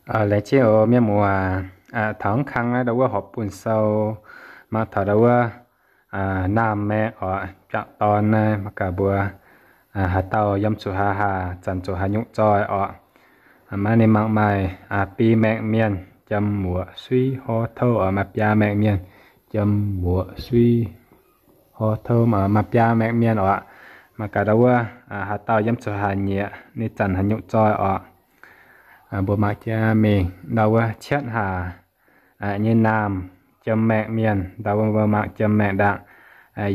Laengz zingh oc mienh muoz. Taux mv kang naaiv ndau wuov horpc bun sou, mangc taux ndau wuov naamh maengh oc, jangc dorn naaiv mangc gaax mbuo haaix dauh yiem zuqc haaix, haaix zanc zuqc haaix nyungc zoih oc. Maiv ninh mangc maaih biei maengh mienh, jiem muoqc suiv hov touv oc, maaih biaa maengh mienh, jiem muoqc suiv hov touv, maaih biaa maengh mienh oc. Mangc gaax ndau wuov haaix dauh yiem zuqc haaix nyieqc, ninh zanc haaix nyungc zoih oc. Mbuo mangc jienv mingh ndau wuov cietv hlaax nyei naamh, jiem maengh mienh, ndau wuov mbuo mangc jiem maengh ndaangc,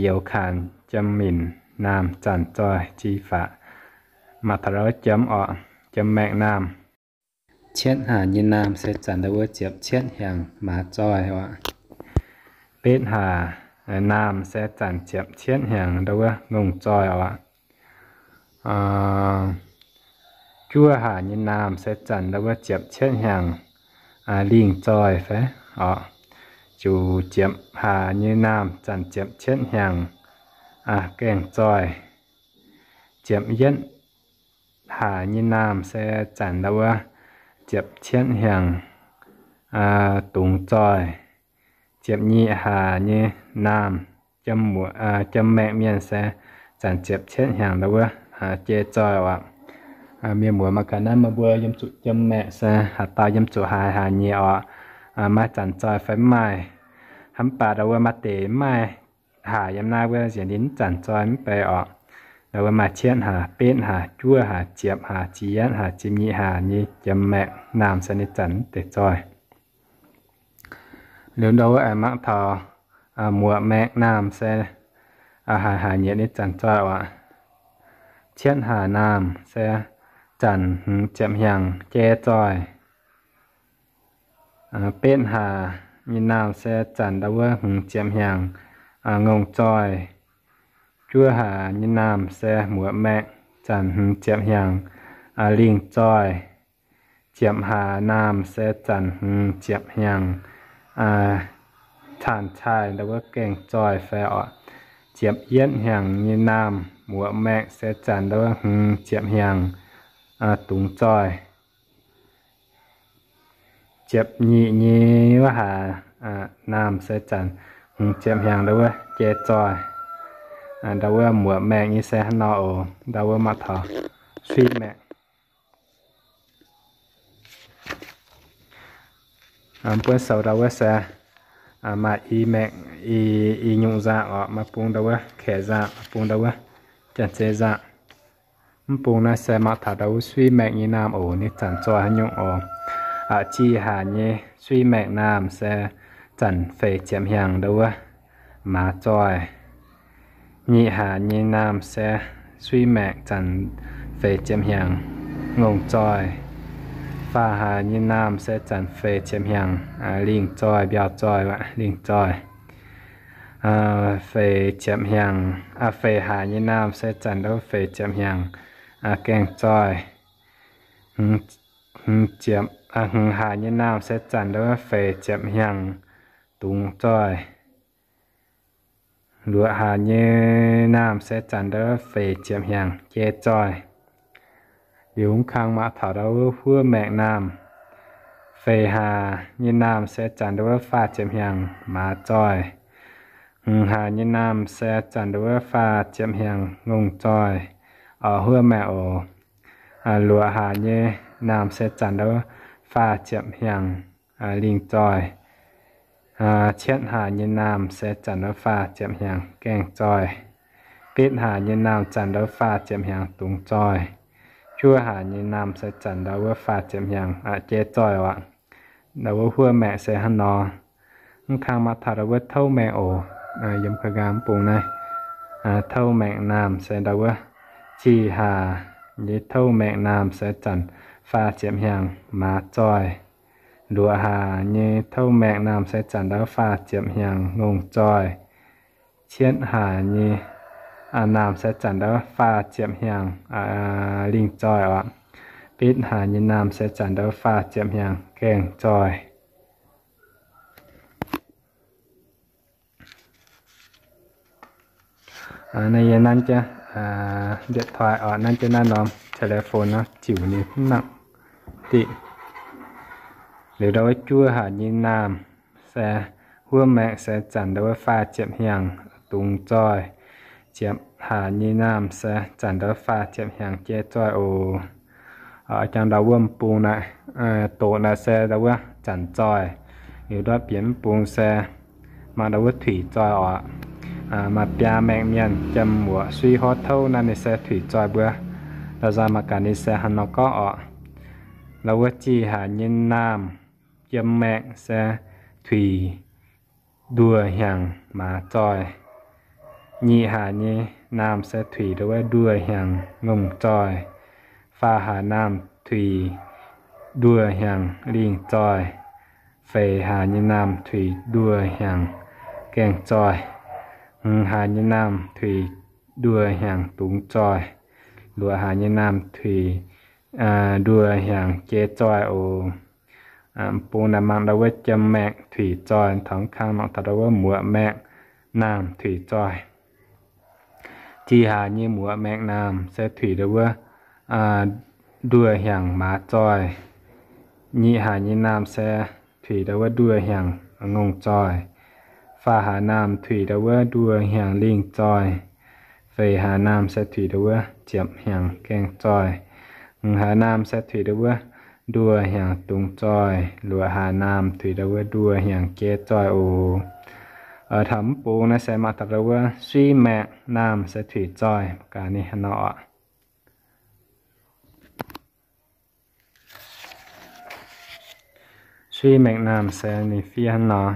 youz kaanx jiem minc naamh zanc zoih jiex faatv. Mangc taux ndau wuov jiem oc, jiem maengh naamh. Cietv hlaax nyei naamh se zanc ndau wuov ziepc cietv hnyangx maaz zoih oc. Betv hlaax naamh se zanc ziepc cietv hnyangx ndau wuov ngongh zoih oc. Juov hlaax nyei naamh se zanc ndau wuov ziepc cietv hnyangx lingh zoih fai oc. Ziepc hlaax nyei naamh zanc ziepc cietv hnyangx gaengh zoih. Ziepc yietv hlaax nyei naamh se zanc ndau wuov ziepc cietv hnyangx dungz zoih. Ziepc nyeic hlaax nyei naamh, jiem maengh mienh se zanc ziepc cietv hnyangx ndau wuov jei zoih oc. Mienh muoz mangc gaax naaiv, meih mbuo yiem zuqc jiem maengh se haaix dauh yiem zuqc haaix, haaix nyieqc oc. Maaih zanc zoih fai mv maaih. Hnamv baac ndau wuov maaih deix maaih hlaax yiem naaiv wuov nziex ninh mv zanc zoih mv bei oc. Ndau wuov maaih cietv hlaax, betv hlaax, juov hlaax, ziepc hlaax, ziepc yietv hlaax, ziepc nyeic hlaax nyei jiem maengh naamh se ninh zanc mv deix zoih. Liuz ndau wuov aengx mangc taux muoqc maengh naamh se haaix, haaix nyieqc ninh zanc zoih oc. Cietv hlaax naamh se zanc hmz ziepc hnyangx jei zoih. Betv hlaax nyei naamh se zanc ndau wuov hmz ziepc hnyangx ngongh zoih. Juov hlaax nyei naamh se muoqc maengh zanc hmz ziepc hnyangx lingh zoih. Ziepc hlaax naamh se zanc hmz ziepc hnyangx caanh cai ndau wuov gaengh zoih fai oc. Ziepc yietv hnyangx nyei naamh muoqc maengh se zanc ndau wuov hmz ziepc hnyangx dungz zoih. Ziepc nyeic nyei wuov hlaax naamh se zanc hmz ziepc hnyangx ndau wuov jei zoih. Ndau wuov muoqc maengh nyei se hnangv nor oc. Ndau wuov mangc taux suiv maengh. Buonv sou ndau wuov se maaih i maengh, i, i nyungc nzangc oc. Maaih bung ndau wuov kaeqv nzangc, maaih bung ndau wuov janx-zei nzangc. Mv bung naaiv se mangc taux ndau wuov suiv maengh nyei naamh oc, ninh zanc zoih haaix nyungc oc. Ciqv hlaax nyei suiv maengh naamh se zanc feix ziepc hnyangx ndau wuov maaz zoih. Nyic hlaax nyei naamh se suiv maengh zanc feix ziepc hnyangx ngongh zoih. Faah hlaax nyei naamh se zanc feix ziepc hnyangx lingh zoih, mbiauh zoih, lingh zoih. Feix ziepc hnyangx, feix hlaax nyei naamh se zanc ndau feix ziepc hnyangx gaengh zoih. Hmz hlaax nyei naamh se zanc ndau feix ziepc hnyangx dungz zoih. Luoqc hlaax nyei naamh se zanc ndau feix ziepc hnyangx jei zoih. Liuz mv kang mangc taux ndau wuov huov maengh naamh. Feix hlaax nyei naamh se zanc ndau wuov faah ziepc hnyangx maaz zoih. Hmz hlaax nyei naamh se zanc ndau wuov faah ziepc hnyangx ngongh zoih, huov maengh oc. Luoqc hlaax nyei naamh se zanc ndau wuov faah ziepc hnyangx lingh zoih. Cietv hlaax nyei naamh se zanc ndau wuov faah ziepc hnyangx gaengh zoih. Betv hlaax nyei naamh zanc ndau wuov faah ziepc hnyangx dungz zoih. Juov hlaax nyei naamh se zanc ndau wuov faah ziepc hnyangx jei zoih oc. Ndau wuov huov maengh se hnangv nor. Mv kang mangc taux ndau wuov touv maengh oc. Yiem ga'nqaang mv bung naaiv, touv maengh naamh se ndau wuov ciqv hlaax nyei touv maengh naamh se zanc faah ziepc hnyangx maaz zoih. Luoqc hlaax nyei touv maengh naamh se zanc ndau wuov faah ziepc hnyangx ngongh zoih. Cietv hlaax nyei naamh se zanc ndau wuov faah ziepc hnyangx lingh zoih oc. Betv hlaax nyei naamh se zanc ndau wuov faah ziepc hnyangx gaengh zoih. Naaiv yie nanv jienv điện thoại oc, nanv jienv naaiv norm telephone nor ziux ninh mv nangc diqv. Liuz ndau wuov juov haic nyei naamh se huov maengh se zanc ndau wuov faah ziepc hnyangx dungx zoih. Ziepc haic nyei naamh se zanc ndau wuov faah ziepc hnyangx jai zoih oc. Jangx ndau wuov m'bung naaiv, doqc naaiv se ndau wuov zanc zoih. Liuz ndortv bieqc m'bung se maaih ndau wuov tuix zoih oc. Maaih biaa maengh mienh jiem muoqc suiv hov touv naaiv ninh se tuix zoih mbuo. Ndau nzaaih maaih gaax ninh se hnangv nor gorngv oc. Ndau wuov zih haic nyei naamh jiem maengh se tuix nduoh hnyangx maaz zoih. Nyic haic nyei naamh se tuix ndau wuov nduoh hnyangx ngongh zoih. Faah haic naamh tuix nduoh hnyangx lingh zoih. Feix haic nyei naamh tuix nduoh hnyangx gaengh zoih. Hmz haic nyei naamh tuix nduoh hnyangx dungx zoih. Luoqc haic nyei naamh tuix nduoh hnyangx jai zoih oc. M'bung naaiv mangc ndau wuov jiem maengh tuix zoih, taux kang mangc taux ndau wuov muoqc maengh naamh tuix zoih. Zih haic nyei muoqc maengh naamh se tuix ndau wuov nduoh hnyangx maaz zoih. Nyic haic nyei naamh se tuix ndau wuov nduoh hnyangx ngongh zoih. Faah haic naamh tuix ndau wuov nduoh hnyangx lingh zoih. Feix haic naamh se tuix ndau wuov ziepc hnyangx gaengh zoih. Hmz haic naamh se tuix ndau wuov nduoh hnyangx dungx zoih. Luoqc haic naamh tuix ndau wuov nduoh hnyangx jai zoih oc. Taux m'bung naaiv se maaih taux ndau wuov suiv maengh naamh se tuix zoih gaax ninh hnangv nor oc. Suiv maengh naamh se ninh fiev hnangv nor.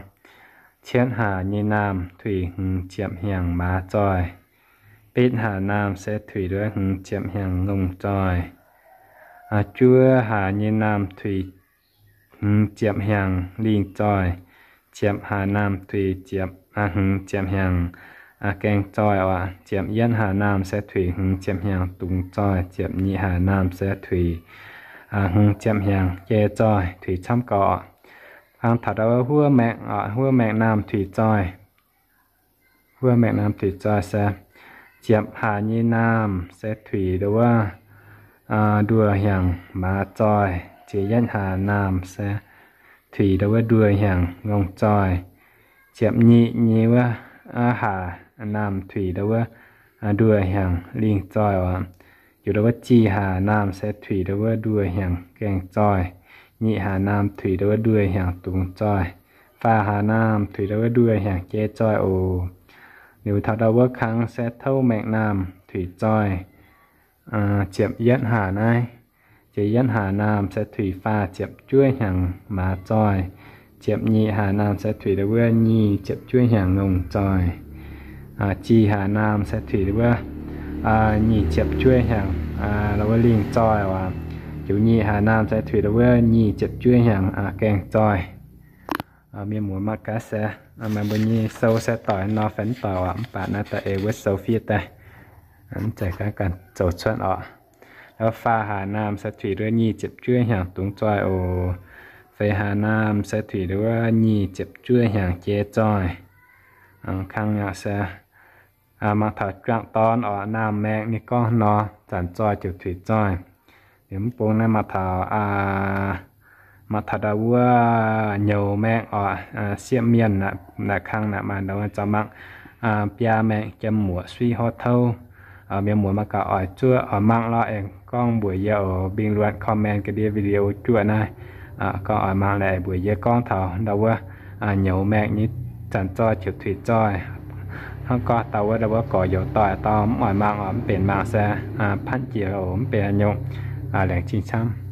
Cietv haic nyei naamh tuix hmz ziepc hnyangx maaz zoih. Betv haic naamh se tuix ndau wuov hmz ziepc hnyangx ngongh zoih. Juov haic nyei naamh tuix hmz ziepc hnyangx lingh zoih. Ziepc haic naamh tuix ziepc, hmz ziepc hnyangx gaengh zoih oc. Ziepc yietv haic naamh se tuix hmz ziepc hnyangx dungx zoih. Ziepc nyeic haic naamh se tuix hmz ziepc hnyangx jai zoih, tuix camv gauh oc. Hnangv taux ndau wuov huov maengh oc, huov maengh naamh tuix zoih. Huov maengh naamh tuix zoih se ziepc haic nyei naamh se tuix ndau wuov nduoh hnyangx maaz zoih. Ziepc yietv haic naamh se tuix ndau wuov nduoh hnyangx ngongh zoih. Ziepc nyeic nyei wuov haic naamh tuix ndau wuov nduoh hnyangx lingh zoih oc. Ziouc ndau wuov zih haic naamh se tuix ndau wuov nduoh hnyangx gaengh zoih. Nyic haic naamh tuix ndau wuov nduoh hnyangx dungx zoih. Faah haic naamh tuix ndau wuov nduoh hnyangx jai zoih oc. Liuz taux ndau wuov kang se touv maengh naamh tuix zoih. Ziepc yietv haic naaiv, ziepc yietv haic naamh se tuix faah ziepc juov hnyangx maaz zoih. Ziepc nyeic haic naamh se tuix ndau wuov nyic ziepc juov hnyangx ngongh zoih. Zih haic naamh se tuix ndau wuov nyic ziepc juov hnyangx ndau wuov lingh zoih oc. Ziepc nyeic haic naamh se tuix ndau wuov nyic ziepc juov hnyangx gaengh zoih. Mienh muoz mangc gaax se, meih mbuo nyei sou se doic nor fai mv doic oc, mv baac naaiv da'eix wuov sou fiev daaih, mv zeiz ganh ganh zoux cuotv oc. Faah haic naamh se tuix ndau wuov nyic ziepc juov hnyangx dungx zoih oc. Feix haic naamh se tuix ndau wuov nyic ziepc juov hnyangx jai zoih. Kangv yaac se mangc taux juangc dorn oc, naamh maengh ninh gorngv nor, zanc zoih ziouc tuix zoih. Liuz mv bung naaiv mangc taux, mangc taux ndau wuov nyouz maengh oc, sieqv mienh naaic kangv naaic maaih ndau wuov zaux mangc, biaa maengh jiem muoqc suiv hov touv. Mienh muoz mangc gaax oix zuov oix mangc lorqc, aengx gorngv mbuox yie oc, bình luận comment ga'ndiev video juoqv naaiv. Gorngv oix mangc lorqc aengx mbuox yie gorngv taux ndau wuov nyouz maengh nyei zanc zoih ziouc tuix zoih. Hnangv gorngv ndau wuov, ndau wuov gorx-youz doic dauh mv oix mangc oc, mv benx mangc se patv jiex oc, mv benx haaix nyungc. Laengz zingh camv.